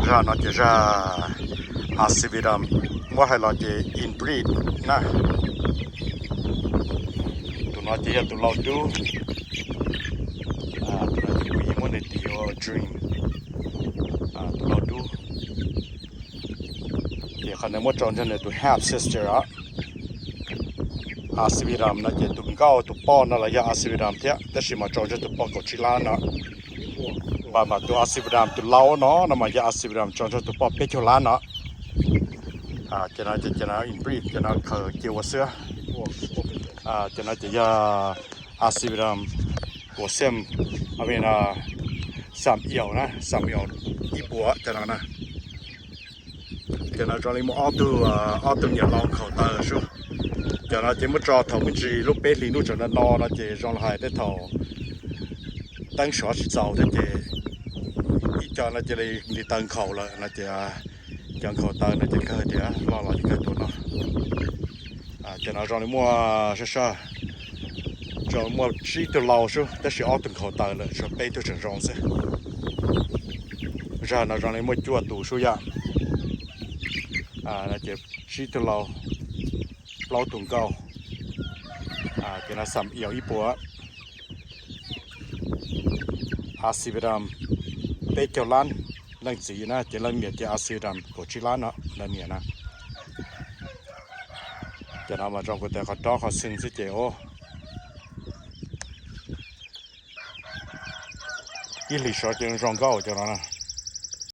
Zaj no ces zaj Asividam, muab hais los ces inbreed na. Tus no ces yog tus lau dub. Tus no ces kuv yeej muab nws tis ua Dream, tus lau dub. Ces qhov no muab tso nrog nws tus half sister os. Asividam no ces tus nkauj tus poj no los yog Asividam thiab, tab sis mas tso nrog tus poj kaum tsib lab no. Mas mas tus Asividam tus lau no no mas yog Asividam tso nrog tus poj peb caug lab no. Ces no ces no inbreed, ces no khaws cia ua xwb. Ces no ces yog Asividam kuam xeem, xam iaum na, xam iaum ib puas cov no na. Ces no zoo li muaj ob tug, ob tug niam laus nkhaus taws sub. Cov no ces muab tso thaum me ntsis lub peb hlis ntuj tseem no no no ces zoo li hais tej thaum teeb sov tsis txaus thiab ces ib co no cia li nti taw nkhaus lawm no ces cov nkhaus taws no ces kawg tias loj los ces kawg tuaj no. Ces no zoo li muaj sab sab, zoo muaj tsib tug lau sub tab sis ob tug nkhaus taws lawm tshuav peb tug tseem zoo xwb. Zaj no zoo li muaj cuaj tus sub yam. Ces tsib tug lau, plaub tug nkauj. Ces no xam iaum ib puas. Asividam peb caug lab, leej txiv na, ces leej niam ces Asividam kaum tsib lab no, leej niam na. Ces no mas zoo kuv tias qhov rob qhov xwb xwb ces ib hlis sov ces zoo nkauj cov no.